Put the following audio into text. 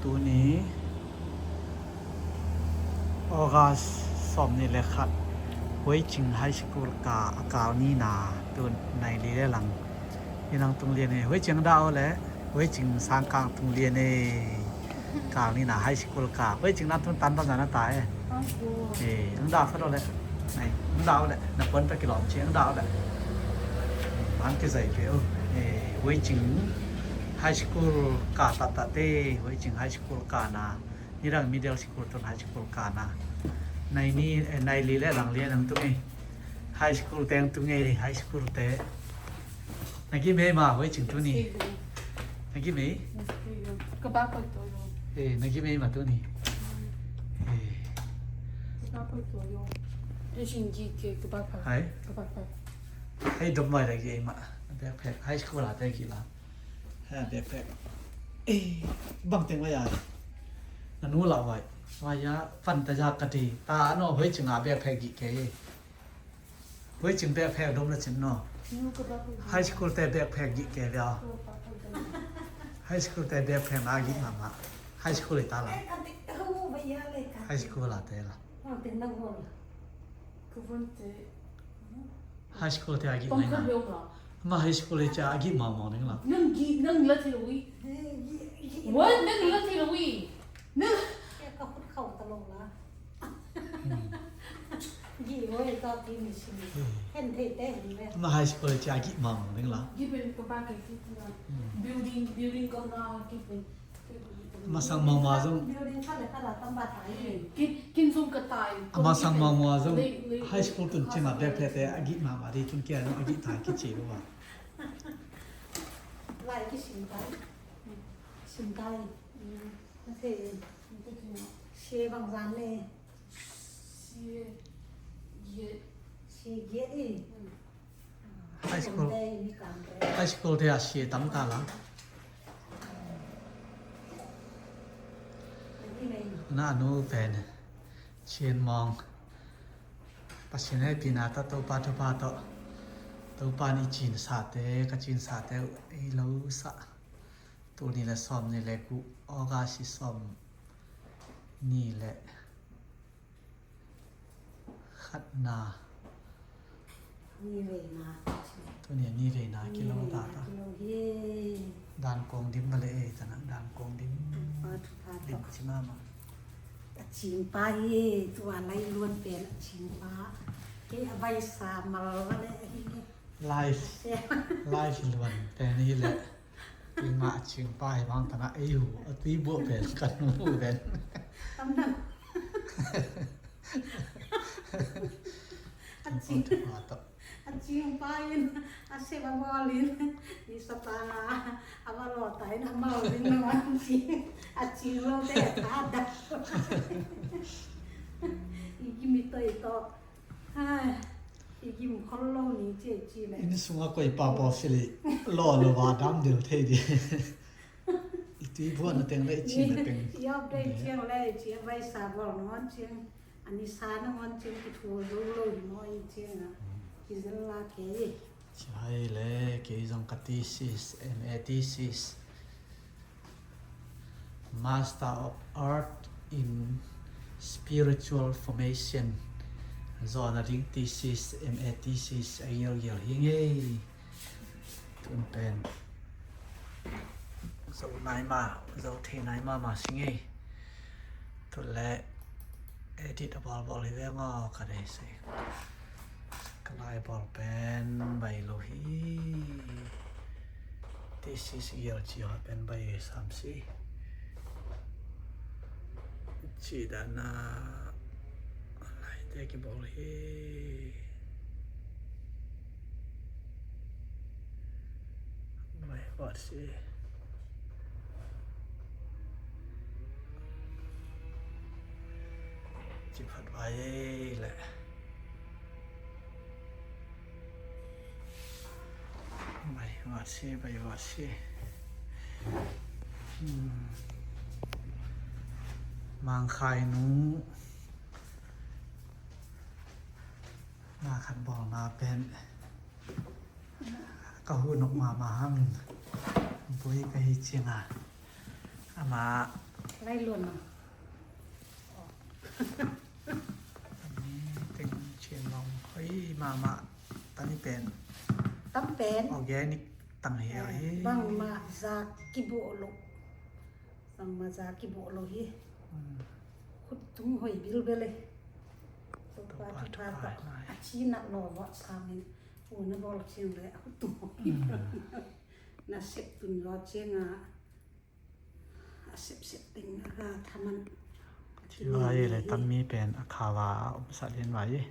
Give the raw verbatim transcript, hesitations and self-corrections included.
Tuni August sawmnih le khat, Huicing High School ka a kal nina, tu nai li le lang. Inang tung lian e, Huicing dah o le, Huicing Sangkang tung lian e. Kal nina High School ka, Huicing na tun tan bang zana ta e. E, ang dah fa do le. Nai, ang dah o le, na puan ta kilawm ci, ang dah o le. Ang kizai pe o. E, Huicing High School ka tat tat e, Huicing High School ka na. Nidang middle school tun high school ka na. Nai ni, eh, nai li le lang lian ang tung e. High school te ang tung e, high school te. Na gim e ma, Huicing tuni. Na gim e. Ka ba ko to yo. E, na gim e ma tuni. E. Ka ba ko to yo. Te sing gi ke ka ba ko. Hai. Ka ba ko. Hai dom mai la gi ma. Backpack. High school la te gi la. Ha, backpack. E, bang teng wai a. Na nu la wai. Wai a, fan ta ja ka ti. Ta no, Huicing a backpack gi ke. Huicing backpack dom la cin no. High school te backpack gi ke le. High school te backpack na gi mama. High school ta la. High school la te la. High school te a gih ngai na. Ma high school te a gih mawngmawng ning la. Nang gih, nang la thei lo wi. What? Nang la thei lo wi. Nang. Ka khut khau ta lo la. Gih oi ka ti mi sin. Hen thei te hen le. Ma high school te a gih mawngmawng ning la. Gih pen ka ba ka ti na. Building, building ko na gih pen. Masang mawngmawng zong. Kin, kin zong ka tai. Masang mawngmawng zong. High school tun cina backpack te a gih mahmah di tun kia zong a gih tai kici lo a. Lai kisim tai. Sim tai. Sia bang zan ne. Sia giat. Sia giat i. High school, high school te a sia tam ta la. Na nu pen Chin Mawng. Pasian hehpihna tawh Topa thupha tawh Topa in i cinsate, ka cinsate i lo sah. Tul nih le sawm nih le kuh, August sawm nih le khatna. Ni veina. Tuni a ni veina kilo ta ta. Kilo hi. Dan kong dim bale e ta na, dan kong dim. Dim ci mama. A cingpa hi, tua lai luan pen a cingpa. Kei a vai sa mal bale hi. Life. Life luan pen hi le. Keimah a cingpa hi bang ta na ei hu a tui buah pen kan hu pen. Tam dang. A cing, a cingpa in a sep a bawl in i sapa a va lawta in a mau in a cing, a cing lo te a ta da. I gim i toi tawh. Hai, i gim khol lo ni ci ci le. Inn sunga koi pa pawl sili law lo a dam del thei di. I tui buan a teng le i cin a teng. I update ciang le i ci a vai sa bawl ngon ciang. A ni sa na ngon ciang ki thu zo lo hi maw i ciang a. Ki zel la ke. Ci hai le kei zong ka thesis, M A thesis. Master of Art in Spiritual Formation. Zawn a ding thesis, M A thesis a gialgial hi ngei. Tun pen zo nai ma, zo thei nai ma ma si ngei. Tun le edit a bawlbawl hi veng aw ka dei sei. Ka lai bawl pen bai lo hi. Thesis gial ci haw pen bai sam si. Ci dana lai te ki bawl hi. Bai bawl si. Ci phat bai le. Bai vat si, bai vat si. Mangkhai nu na khat bawlna pen ka hu nok mahmah hang bui ka hi cinga. Ama Lai luan lo. Teng Chin Long hoi mahmah. Tami pen. Tam pen. Organic tang hi a hi. Bangmah za kibawh lo. Bangmah za kibawh lo hi. Hmm. Khut tung hoi bilbel e. Topa thupha tawh. A ci nak lo vawh samin. U na bawl ciang le a khut tung hoi. Hmm. Na sep tun lo ciang a. A sepsep ding a ka thaman. Ci vai le tammi pen a khawa a om sa lian vai.